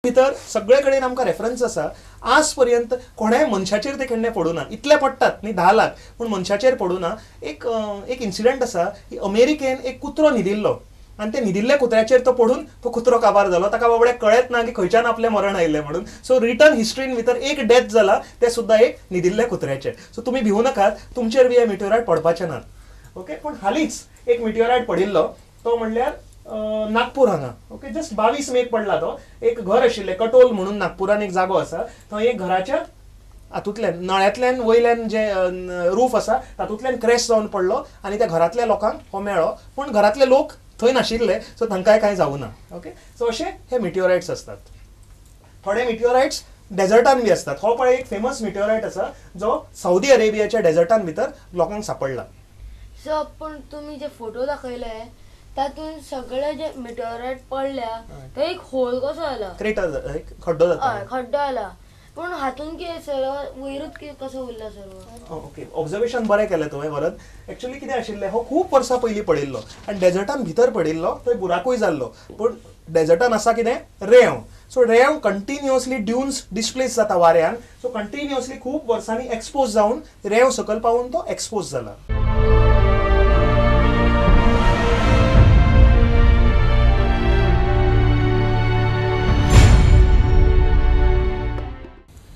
भितर सगळे कडेन आमकां रेफरन्स आसा. आज पर्यंत कोणाय मनशाचेर ते केन्ना पडूं ना. इतले पडटात न्ही 10 लाख, पूण मनशाचेर पडूं ना. एक एक इन्सिडंट आसा की अमेरिकेन एक कुत्रो न्हिदिल्लो आनी ते न्हिदिल्ल्या कुत्र्याचेर तो पडून तो कुत्रो काबार जालो. ताका बाबड्याक कळ्ळेंच ना की खंयच्यान आपलें मरण आयिल्लें म्हणून. सो रिटर्न हिस्ट्रीन भितर एक डेथ जाला ते सुद्दां एक न्हिदिल्ल्या कुत्र्याचेर. सो तुमी भिवू नाकात, तुमचेर बी हे मिटियोरायट पडपाचे नात. ओके, पूण हालींच एक मिटियोरायट पडिल्लो तो म्हणल्यार नागपूर हांगा. ओके, जस्ट 22 मेक पडला तो. एक घर आशिल्लें कटोल म्हणून नागपुरान एक जागो आसा, थंय एक घराच्या हातूंतल्यान नळ्यांतल्यान वयल्यान जे रूफ आसा तातूंतल्यान क्रॅश जावन पडलो आनी त्या घरांतल्या लोकांक हो मेळ्ळो, पूण घरांतले लोक थंय नाशिल्ले, सो तांकांय कांय जावं ना. ओके, सो अशे हे मिटियोरायट्स असतात. थोडे मिटियोरायट्स डेझर्टान बी असतात. हो पळय एक फेमस मिटियोरायट आसा जो सावदी अरेबियाच्या डेझर्टान भितर लोकांक सापडला. सो पूण तुमी जे फोटो दाखयले तातूंत सगळे जे मिटियोरायट पडल्या ते एक होल कसो जाला, क्रेटर, एक खड्डो जाता, हय खड्डो जाला. पूण हातून कितें सर वयरूच कितें कसो उरला सर्व? ओके, ऑब्जर्वेशन बरें केलें तुवें वरद. एक्चुअली कितें आशिल्लें, हो खूब वर्सां पयलीं पडिल्लो आनी डेझर्टान भितर पडिल्लो, थंय बुराकूय जाल्लो. पूण डेझर्टान आसा कितें रेंव, सो रेंव कंटिन्युअसली ड्युन्स डिस्प्लेस जाता वाऱ्यान, सो कंटिन्युअसली खूब वर्सांनी एक्सपोज जावन रेंव सकयल पावून तो एक्सपोज जाला.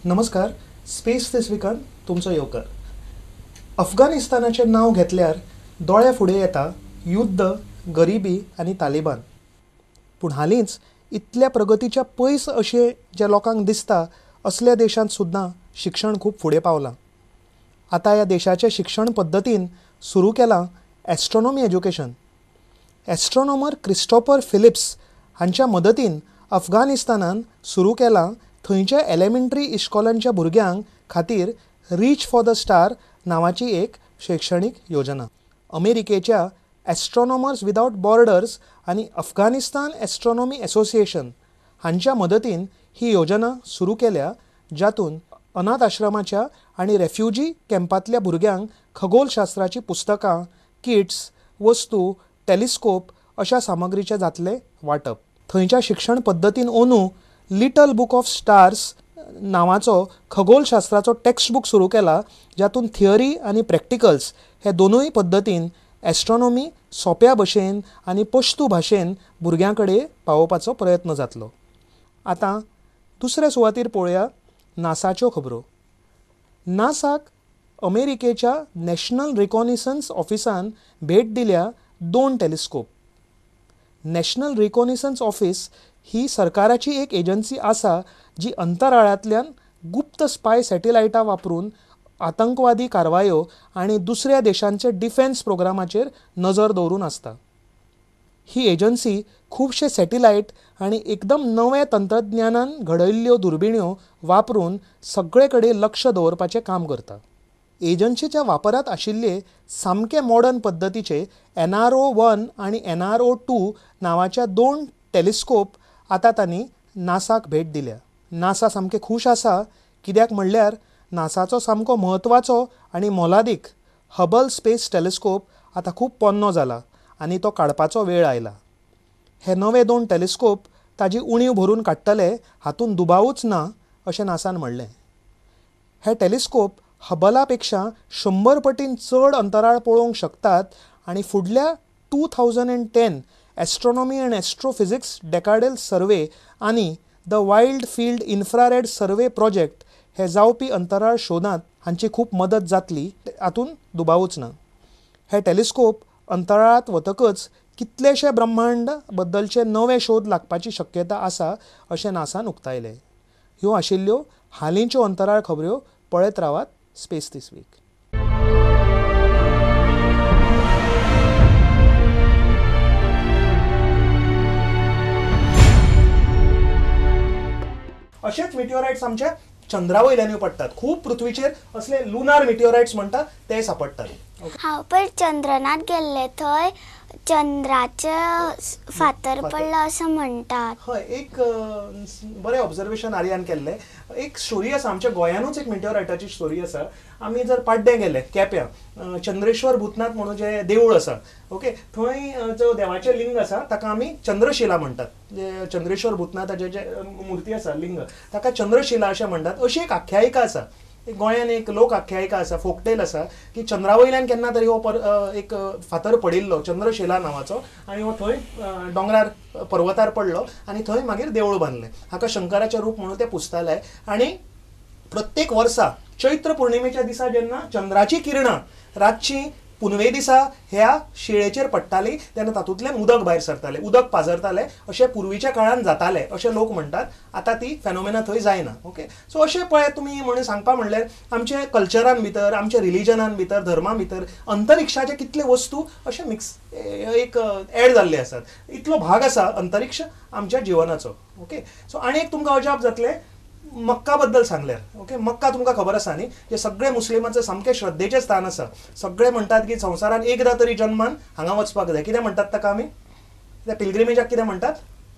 नमस्कार, स्पेस this विकान तुमचो येवकार. अफगाणिस्तानाचें नांव घेतल्यार दोळ्या फुडें येता युद्ध, गरिबी आनी तालिबान. पूण हालींच इतल्या प्रगतीच्या पयस अशें जे लोकांक दिसता असल्या देशांत सुद्दां शिक्षण खूब फुडें पावलां. आतां ह्या देशाचे शिक्षण पद्दतीन सुरू केलां astronomy education. Astronomer Christopher Phillips हांच्या मदतीन अफगाणिस्तानान सुरू केलां थंयच्या एलिमेंटरी इश्कोलांच्या भुरग्यांक खातीर रीच फॉर the star नांवाची एक शैक्षणीक योजना. अमेरिकेच्या एस्ट्रॉनॉमर्स विदावट बॉर्डर्स आनी अफगाणिस्तान एस्ट्रॉनॉमी एसोसिएशन हांच्या मदतीन ही योजना सुरू केल्या, जातून अनाथ आश्रमाच्या आनी रेफ्युजी कॅम्पांतल्या भुरग्यांक खगोलशास्त्राचीं पुस्तकां, किट्स, वस्तू, टेलिस्कोप अशा सामग्रीचें जातलें वांटप. थंयच्या शिक्षण पद्दतीन अंदू लिटल बूक ऑफ स्टार्स नांवाचो खगोलशास्त्राचो टेक्स्टबूक सुरू केला, जातून थियरी आनी प्रॅक्टिकल्स हे दोनूय पद्दतीन एस्ट्रॉनॉमी सोंप्या भशेन आनी पश्तू भाशेन भुरग्यां कडेन पावोवपाचो प्रयत्न जातलो. आतां दुसऱ्या सुवातीर पळोवया नासाच्यो खबरो. नासाक अमेरिकेच्या नॅशनल रिकॉनिसन्स ऑफिसान भेट दिल्या 2 टेलिस्कोप. नॅशनल रिकॉनिसन्स ऑफिस ही सरकाराची एक एजन्सी आसा जी अंतराळांतल्यान गुप्त स्पाय सॅटेलायटां वापरून आतंकवादी कारवायो आनी दुसऱ्या देशांचे डिफेन्स प्रोग्रामाचेर नजर दवरून आसता. ही एजन्सी खुबशे सॅटेलायट आनी एकदम नव्या तंत्रज्ञानान घडयल्ल्यो दुर्बिण्यो वापरून सगळे कडेन लक्ष दवरपाचें काम करता. एजन्सीच्या वापरांत आशिल्ले सामके मॉडर्न पद्दतीचे NRO 1 आनी NRO 2 नांवाच्या 2 टेलिस्कोप आतां तांणी नासाक भेट दिल्या. नासा सामकें खूश आसा, कित्याक म्हणल्यार नासाचो सामको म्हत्वाचो आनी मोलादीक हबल स्पेस टेलिस्कोप आतां खूब पोन्नो जाला आनी तो काडपाचो वेळ आयला. हे नवे 2 टेलिस्कोप ताजी उणीव भरून काडटले हातूंत दुबावूच ना अशें नासान म्हणलें. हे टेलिस्कोप हबला पेक्षा 100 पटीन चड अंतराळ पळोवंक शकतात आनी फुडल्या 2010 एस्ट्रॉनॉमी अँड एस्ट्रोफिजिक्स डेकाडेल सर्वे आनी the wide field infrared survey project हे जावपी अंतराळ शोधांत हांची खूब मदत जातली हातूंत दुबावूच ना. हे टेलिस्कोप अंतराळांत वतकच कितलेशे ब्रह्मांड बद्दलचे नवे शोध लागपाची शक्यता आसा अशें नासान उक्तायलें. ह्यो आशिल्ल्यो हालींच्यो अंतराळ खबऱ्यो. पळयत रावात स्पेस this week. अशेच मिटियोरायट्स आमच्या चंद्रा वयल्यानूय पडटात. खूब पृथ्वीचेर असले लुनार मिटियोरायट्स म्हणटा ते सापडटात. हांव पयर चंद्रनाथ गेल्ले, थंय चंद्राचे फातर पडला असं म्हणतात. हय, एक बरें ऑब्जर्वेशन आर्यान केल्लें. एक स्टोरी आसा आमच्या गोंयानूच, एक मिटियोरायटाची स्टोरी आसा. आमी जर पाड्डें गेले केप्यां, चंद्रेश्वर भूतनाथ म्हणून जें देवूळ आसा, ओके, थंय जो देवाचें लिंग आसा ताका आमी चंद्रशिला म्हणटात. जे चंद्रेश्वर भूतनाथाचें जे मुर्ती आसा लिंग, ताका चंद्रशिला अशें म्हणटात. अशी एक आख्यायिका आसा, गोंयान एक लोक आख्यायिका आसा, फोकटेल आसा की चंद्रा वयल्यान केन्ना तरी हो एक फातर पडिल्लो चंद्रशिला नांवाचो, आनी हो थंय दोंगरार पर्वतार पडलो आनी थंय मागीर देवूळ बांदलें. हाका शंकराचें रूप म्हणून ते पुजताले. आनी प्रत्येक वर्सा चैत्र पौर्णिमेच्या दिसा जेन्ना चंद्राची किरणां रातची पुनवे दिसा ह्या शिळेचेर पडटाली तेन्ना तातूंतल्यान उदक भायर सरतालें, उदक पाजरतालें, अशें पुर्वीच्या काळान जातालें अशें लोक म्हणटात. आतां ती फेनोमेना थंय जायना. ओके, सो अशें पळय तुमी म्हणून सांगपा म्हणल्यार आमच्या कल्चरान भितर, आमच्या रिलिजनान भितर, धर्मा भितर अंतरिक्षाचे कितले वस्तू अशे मिक्स एक एड जाल्ले आसात. इतलो भाग आसा अंतरिक्ष आमच्या जिवनाचो. ओके, सो आनी एक तुमकां अजाप जातलें मक्का बद्दल सांगल्यार. ओके, मक्का तुमकां खबर आसा न्ही, जे सगळे मुस्लिमांचें सामकें श्रद्धेचें स्थान आसा. सगळे म्हणटात की संवसारान एकदां तरी जन्मान हांगा वचपाक जाय. कितें म्हणटात ताका आमी, त्या पिलग्रिमेजाक कितें म्हणटात,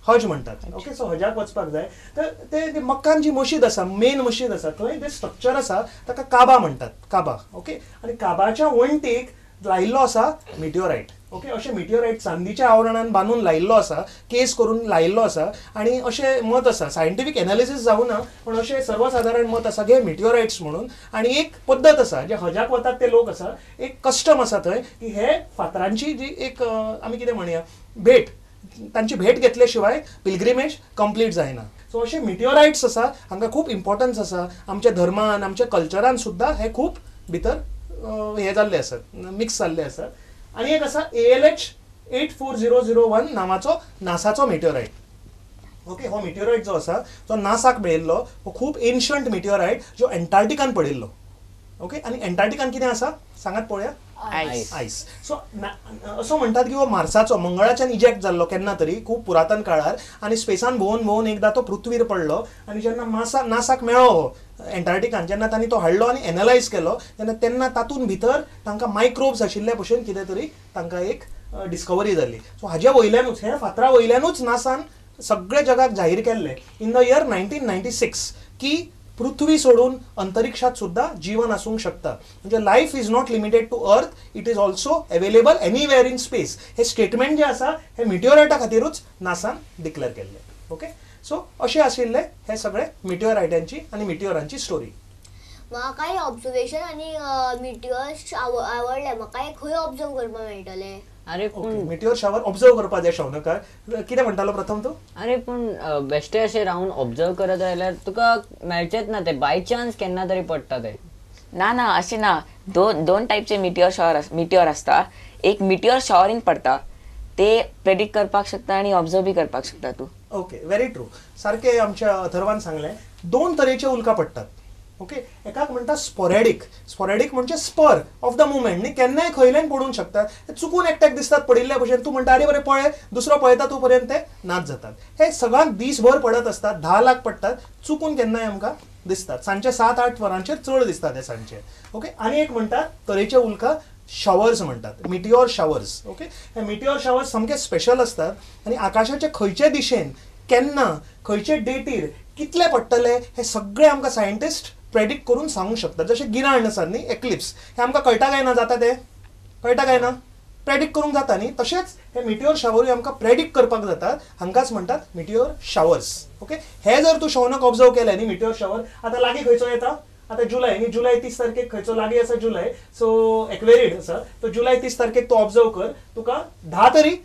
हज म्हणटात. ओके, सो हजाक वचपाक जाय. तर ते मक्कान जी मशीद आसा, मेन मशीद आसा, थंय जें स्ट्रक्चर आसा ताका काबा म्हणटात, काबा. ओके, आनी काबाच्या वण्टीक लायिल्लो आसा मिटियोरायट. ओके, अशें मिटियोरायट चांदीच्या आवरणान बांदून लायिल्लो आसा, केस करून लायिल्लो आसा. आनी अशें मत आसा, सायंटिफीक एनालिसीस जावना, पण अशें सर्वसादारण मत आसा की हे मिटियोरायट्स म्हणून. आनी एक पद्दत आसा, जे हजाक वतात ते लोक आसा, एक कस्टम आसा थंय की हे फातरांची जी एक आमी कितें म्हणया भेट, तांची भेट घेतले शिवाय पिलग्रिमेज कंप्लीट जायना. सो अशे मिटियोरायट्स आसा, हांकां खूब इम्पॉर्टन्स आसा आमच्या धर्मान, आमच्या कल्चरान सुद्दां हे खूब भितर हे जाल्ले आसात, मिक्स जाल्ले आसात. आनी एक आसा ALH 84001 नांवाचो नासाचो मिटियोरायट. ओके, हो मिटियोरायट जो आसा जो नासाक मेळिल्लो, हो खूब एन्शंट मिटियोरायट जो एंटार्क्टिकान पडिल्लो. ओके, आनी एंटार्क्टिकान कितें आसा सांगात पळोवया, आयस. आयस. सो असो म्हणटात की हो मार्साचो, मंगळाच्यान इजेक्ट जाल्लो केन्ना तरी खूब पुरातन काळार, आनी स्पेसान भोंवन भोंवन एकदां तो पृथ्वीर पडलो. आनी जेन्ना नासाक मेळ्ळो हो एंटार्क्टिकान, जेन्ना तांणी तो हाडलो आनी एनलायज केलो तेन्ना तेन्ना तातूंत भितर तांकां मायक्रोब्स आशिल्ल्या भशेन कितें तरी तांकां एक डिस्कवरी जाली. सो हाजे वयल्यानूच, हे फातरा वयल्यानूच नासान सगळे जगाक जाहीर केल्लें इन the year 1996 की पृथ्वी सोडून अंतरिक्षात सुद्धा जीवन आसूंक शकता. म्हणजे life is not limited to earth, it is also available anywhere in space. हे स्टेटमेंट जे आसा हे मिटियोरायटा खातीरूच नासान डिक्लेअर केल्लें. ओके, सो अशें आशिल्लें हे सगळे मिटियोरायटांची आनी मिटियोरांची स्टोरी. म्हाका ऑब्जर्वेशन आनी मिटियोर आवडले. म्हाका खंय ऑब्जर्व करपाक मेळटलें? अरे पूण मिटियोर शावर ऑब्जर्व करपाक जाय. शौनकार कितें म्हणटालो प्रथम तूं? अरे पूण बेश्टे अशें रावन ऑब्जर्व करत जाल्यार तुका मेळचेच ना ते, बाय चान्स केन्ना तरी पडटा ते. ना ना, अशें ना. दोन टायपचे मिटियोर शॉवर मिटियोर आसता. एक मिटियोर शॉवरीन पडटा, ते प्रेडिक्ट करपाक शकता आनी ऑब्जर्व बी करपाक शकता तूं. Okay, very true. सारकें आमच्या अथर्वान सांगलें, दोन तरेचे उल्का पडटात. ओके, एकाक म्हणटा स्पॉरेडीक. स्पॉरेडीक म्हणजे स्पर ऑफ the movement न्ही, केन्नाय खंयल्यान पडूंक शकतात. चुकून एकट्याक दिसतात पडिल्ल्या भशेन, तूं म्हणटा अरे बरें पळय, दुसरो पळयता तूं पर्यंत ते नाच जातात. हे सगळ्यांत दीसभर पडत असतात, 10 लाख पडटात, चुकून केन्नाय आमकां दिसतात. सांजचे 7-8 वरांचेर चड दिसतात हे सांजचे. ओके, आनी एक म्हणटात तरेचे उल्का शॉवर्स म्हणटात, मिटियोर शॉवर्स. ओके, हे मिटियोर शॉवर्स सामके स्पेशल असतात आनी आकाशाचे खंयचे दिशेन केन्ना खंयचे डेटीर कितले पडटले हे सगळे आमकां सायंटिस्ट प्रेडिक्ट करून सांगूंक शकतात. जशें गिराण आसा न्ही, एक्लिप्स, हे आमकां कळटा काय ना जाता, ते कळटा काय ना, प्रेडिक्ट करूंक जाता न्ही. तशेंच हे मिटियोर शॉवरूय आमकां प्रेडिक्ट करपाक जातात, हांकांच म्हणटात मिटियोर शॉवर्स. ओके, हे जर तूं शौनक ऑब्जर्व केलें न्ही मिटियोर शॉवर, आतां लागीं खंयचो येता, आतां जुलय न्ही, जुलय 30 तारखेक खंयचो लागीं आसा, जुलय, सो एक्वेरीड आसा, तो जुलय 30 तारखेक तूं ऑब्जर्व कर, तुका 10 तरी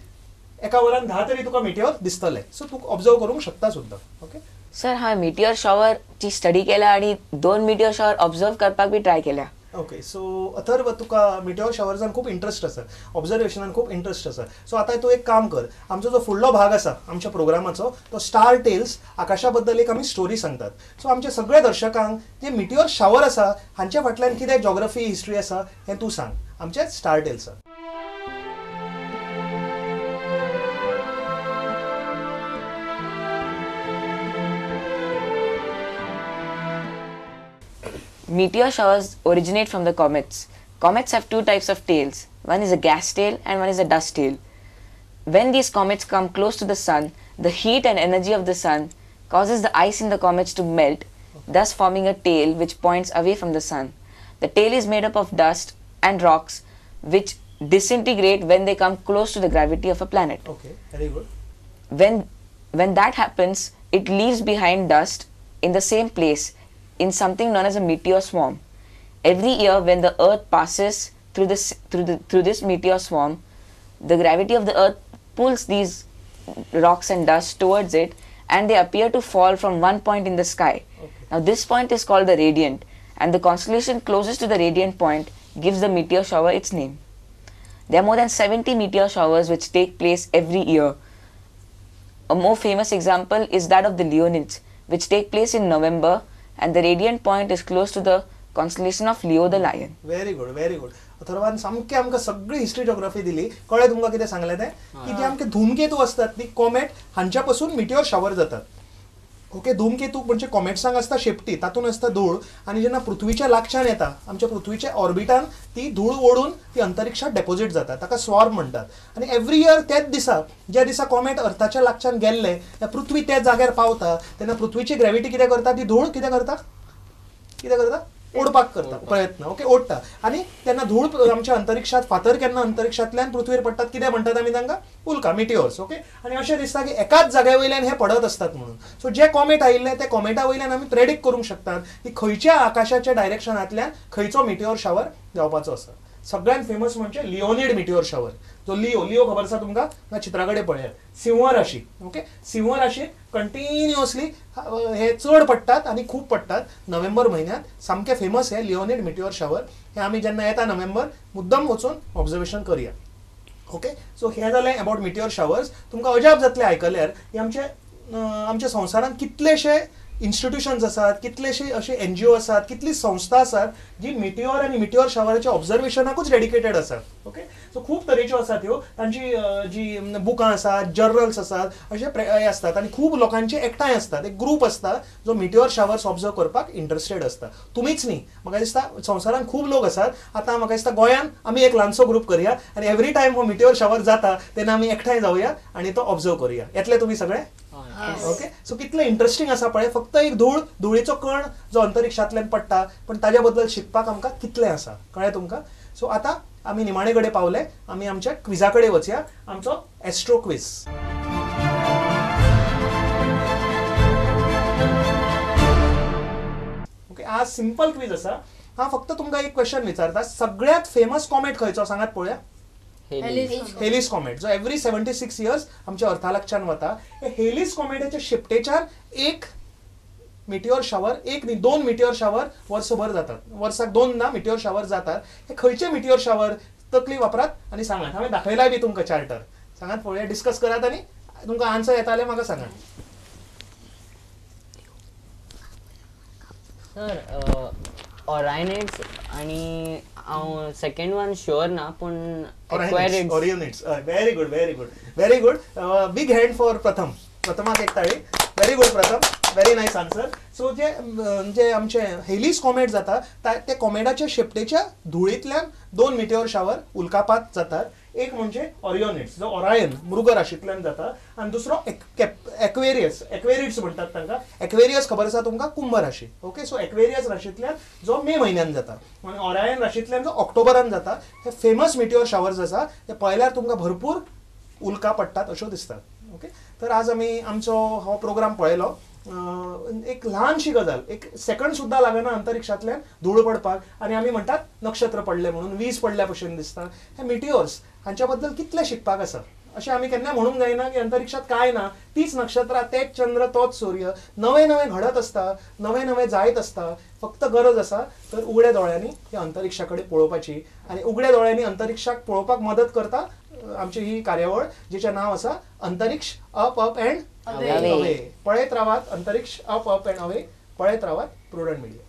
एका वरान 10 तरी तुका मिटियोर दिसतले. सो तूं ऑब्जर्व करूंक शकता सुद्दां. ओके सर, हांवें मिटियोर शॉवरची स्टडी केल्या आनी 2 मिटियोर शॉवर ऑब्जर्व करपाक बी ट्राय केल्या. ओके, सो अथर्व, तुका मिटियोर शॉवर्सान खूब इंट्रस्ट आसा, ऑब्जर्वेशनान खूब इंट्रस्ट आसा. सो आतां तूं एक काम कर, आमचो जो फुडलो भाग आसा आमच्या प्रोग्रामाचो तो स्टार टेल्स, आकाशा बद्दल एक आमी स्टोरी सांगतात. सो आमच्या सगळ्या दर्शकांक जे मिटियोर शॉवर आसा हांच्या फाटल्यान कितें जॉग्रफी हिस्ट्री आसा हें तूं सांग आमच्या star टेल्साक. Meteor showers originate from the comets. Comets have 2 types of tails. One is a gas tail and one is a dust tail. When these comets come close to the sun, the heat and energy of the sun causes the ice in the comets to melt, thus forming a tail which points away from the sun. The tail is made up of dust and rocks which disintegrate when they come close to the gravity of a planet. Okay, very good. When that happens, it leaves behind dust in the same place in something known as a meteor swarm. Every year when the earth passes through this meteor swarm, the gravity of the earth pulls these rocks and dust towards it, and they appear to fall from one point in the sky. Okay. Now this point is called the radiant, and the constellation closest to the radiant point gives the meteor shower its name. There are more than 70 meteor showers which take place every year. A more famous example is that of the Leonids, which take place in November, and the radiant point is close to the constellation of Leo the Lion. Very good, very good. अथर्वान सामकी आमकां सगळी history geography दिली. कळ्ळें तुमकां कितें सांगलें तें? की जे आमचे धूमकेतू आसतात ती कॉमेट हांच्या पासून मिटियोर शावर जातात. ओके, धूमकेतू म्हणजे कॉमेट्सांक आसता शेपटी, तातूंत आसता धूळ, आनी जेन्ना पृथ्वीच्या लागच्यान येता आमच्या पृथ्वीच्या ऑर्बिटान ती धूळ ओडून ती अंतरिक्षात डेपोजीट जाता, ताका स्वार्म म्हणटात. आनी एवरी इयर त्याच दिसा ज्या दिसा कॉमेट अर्थाच्या लागच्यान गेल्ले त्या पृथ्वी त्या जाग्यार पावता तेन्ना पृथ्वीची ग्रेविटी कितें करता, ती धूळ कितें करता, कितें करता, ओडपाक करता प्रयत्न. ओके, ओडटा आनी तेन्ना धूळ आमच्या अंतरिक्षात फातर केन्ना अंतरिक्षांतल्यान पृथ्वीर पडटात कितें म्हणटात आमी तांकां, उल्का, मिटियोर्स. ओके, आनी अशें दिसता की एकाच जाग्या वयल्यान हे पडत आसतात म्हणून. सो जे कॉमेट आयिल्ले ते कॉमेटा वयल्यान आमी प्रेडिक्ट करूंक शकतात की खंयच्या आकाशाच्या डायरेक्शनांतल्यान खंयचो मिटियोर शावर जावपाचो आसा. सगळ्यात फेमस म्हणजे लिओनिड मिटियोर शावर, जो लिओ, लिओ खबर आसा तुमकां, ना चित्रा कडेन पळयात, सिंह राशी. ओके, सिंह राशीत कंटिन्युअसली हे चड पडटात आनी खूब पडटात नोव्हेंबर म्हयन्यांत. सामकें फेमस हे लिओनिड मिटियोर शावर. हे आमी जेन्ना येता नोव्हेंबर मुद्दम वचून ऑब्जर्वेशन करया. ओके, सो हें जालें अबाउट मिटियोर शावर्स. तुमकां अजाप जातलें आयकल्यार की आमच्या संवसारांत कितलेशे इन्स्टिट्यूशन्स आसात, कितलेशे अशे एनजीओ आसात, कितली संस्था आसात जी मिटियोर आनी मिटियोर शावराच्या ऑब्जर्वेशनाकूच डेडिकेटेड आसात. ओके, सो खूब तरेच्यो आसात ह्यो, तांची जी बुकां आसात, जर्नल्स आसात, अशे हे आसतात आनी खूब लोकांचे एकठांय आसतात, एक ग्रूप आसता जो मिटियोर शावर्स ऑब्जर्व करपाक इंट्रस्टेड आसता. तुमीच न्ही, म्हाका दिसता संवसारांत खूब लोक आसात. आतां म्हाका दिसता गोंयांत आमी एक ल्हानसो ग्रूप करया आनी एवरी टायम हो मिटियोर शावर जाता तेन्ना आमी एकठांय जावया आनी तो ऑब्जर्व करुया. येतले तुमी सगळे? ओके, सो कितलें इंट्रस्टिंग आसा पळय, फक्त एक धूळ, धुळीचो कण जो अंतरिक्षांतल्यान पडटा, पण ताज्या बद्दल शिकपाक आमकां कितलें आसा, कळ्ळें तुमकां? सो आतां आमी निमाणे कडेन पावले, आमी आमच्या क्विजा कडेन वचया, आमचो एस्ट्रो क्विज. ओके, आज सिंपल क्विज आसा. हांव फक्त तुमकां एक क्वेश्चन विचारता, सगळ्यांत फेमस कॉमेट खंयचो सांगात पळोवया. हेलिस कॉमेट, जो एवरी 76 इयर्स आमच्या अर्था लागच्यान वता. हेलिस कॉमेटाच्या शेपटेच्यान एक मिटियोर शावर, एक न्ही दोन मिटियोर शावर वर्सभर जातात, वर्साक दोनदा मिटियोर शावर जातात. हे खंयचे मिटियोर शावर, तकली वापरात आनी सांगात. हांवें दाखयलाय बी तुमकां चार्टर, सांगात पळोवया, डिस्कस करात आनी तुमकां आन्सर येताले म्हाका सांगात. सर, ओरायनिड्स आनी हांव सेकंड वन शुअर ना, पूण Orionids. Very good, very good, very good. Big hand for Pratham, प्रथमाक एक ताळी. Very good Pratham, very nice answer. So जे जे आमचे हेलिस कॉमेट जाता ते कॉमेटाच्या शेपटेच्या धुळींतल्यान दोन मिटियोर शावर उल्कापात जातात. एक म्हणजे ओरियोनिड्स जो ओरायन मृग राशींतल्यान जाता, आनी दुसरो एक्वेरियस, एक्वेरिड्स म्हणटात तांकां. एक्वेरियस खबर आसा तुमकां, कुंभ राशी. ओके, सो एक्वेरियस राशींतल्यान जो मे म्हयन्यान जाता आनी ओरायन राशींतल्यान जो ऑक्टोबरान जाता. हे फेमस मिटियोर शावर्स आसा, ते पळयल्यार तुमकां भरपूर उल्का पडटात अश्यो दिसतात. ओके, तर आज आमी आमचो हो प्रोग्राम पळयलो. एक ल्हानशी गजाल, एक सेकंड सुद्दां लागना अंतरिक्षांतल्यान धूळ पडपाक, आनी आमी म्हणटात नक्षत्र पडलें म्हणून, वीज पडल्या भशेन दिसता. हे मिटियोर्स हांच्या बद्दल कितलें शिकपाक आसा, अशें आमी केन्ना म्हणूंक जायना की अंतरिक्षांत कांय ना, तीच नक्षत्रां, तेच चंद्र, तोच सूर्य, नवें नवें घडत आसता, नवें नवें जायत आसता. फक्त गरज आसा तर उगड्या दोळ्यांनी त्या अंतरिक्षा कडेन पळोवपाची, आनी उगड्या दोळ्यांनी अंतरिक्षाक पळोवपाक मदत करता आमची ही कार्यावळ, जिचें नांव आसा अंतरिक्ष अप अप अँड अवे. पळयत रावात अंतरिक्ष अप अप अँड अवे, पळयत रावात प्रुडंट मिडिया.